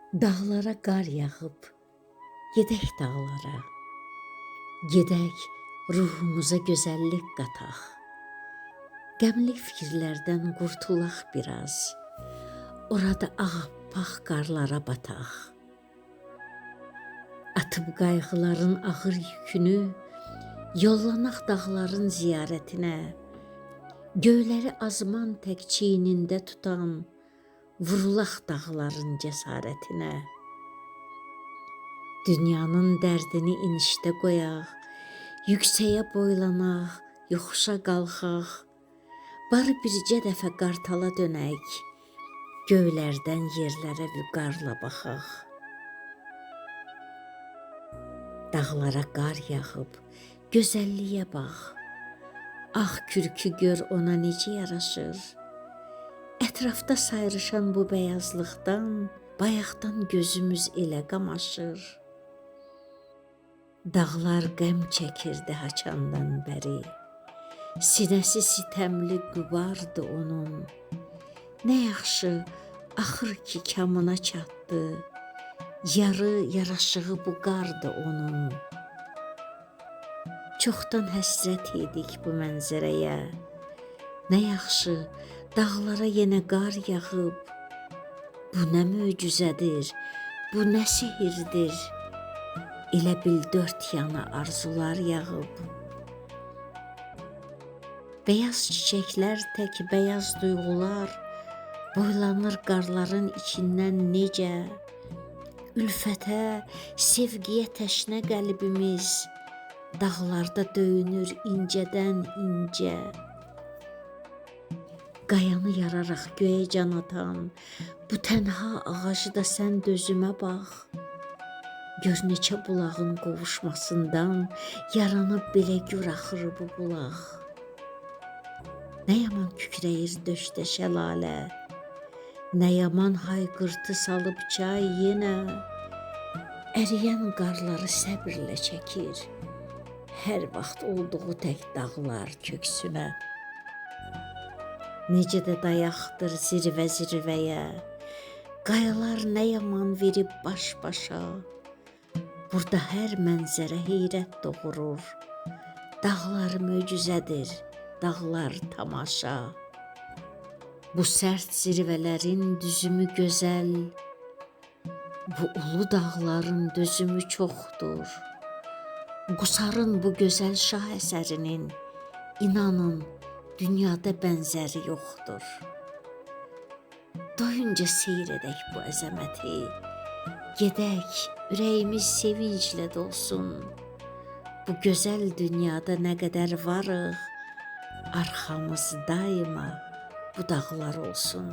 Dağlara qar yağıb, gedək dağlara. Gedək, ruhumuza gözəllik qataq. Qəmli fikirlərdən qurtulaq biraz. Orada ağappaq qarlara bataq. Atıb qayğıların ağır yükünü, yollanaq dağların ziyarətinə. Göyləri azman tək çiynində tutan, vurulaq dağların cəsarətinə. Dünyanın dərdini inişdə qoyaq, yüksəyə boylanaq, yoxuşa qalxaq. Barı bircə dəfə qartala dönək, göylərdən yerlərə vüqarla baxaq. Dağlara qar yağıb, gözəlliyə bax. Ağ kürkü gör ona necə yaraşır. Ətrafda sayrışan bu bəyazlıqdan bayaqdan gözümüz elə qamaşır. Dağlar qəm çəkirdi haçandan bəri. Sinəsi sitəmli qübardı onun. Nə yaxşı, axır ki kamına çatdı. Yarı yaraşığı bu qardı onun. Çoxdan həsrət idik bu mənzərəyə. Nə yaxşı, dağlara yenə qar yağıb. Bu nə möcüzədir, bu nə sehirdir. Elə bil dörd yana arzular yağıb. Beyaz çiçəklər tək bəyaz duyğular boylanır qarların içindən necə. Ülfətə, sevgiyə təşnə qəlbimiz dağlarda döyünür incədən incə. Qayanı yararaq göyə can atan bu tənha ağacı da sən dözümə bax. Gör neçə bulağın qovuşmasından yaranıb belə gür axır bu bulaq. Nə yaman kükrəyir döşdə şəlalə, nə yaman hayqırtı salıb çay yenə. Əriyən qarları səbirlə çəkir, hər vaxt olduğu tək dağlar köksünə. Necə də dayaqdır zirvə zirvəyə, qayalar nə yaman verib baş-başa. Burada hər mənzərə heyrət doğurur, dağlar möcüzədir, dağlar tamaşa. Bu sərt zirvələrin düzümü gözəl, bu ulu dağların dözümü çoxdur. Qusarın bu gözəl şah əsərinin, inanın, dünyada bənzəri yoxdur. Doyunca seyr edək bu əzəməti, gedək, ürəyimiz sevinclə dolsun. Bu gözəl dünyada nə qədər varıq, arxamız daima bu dağlar olsun.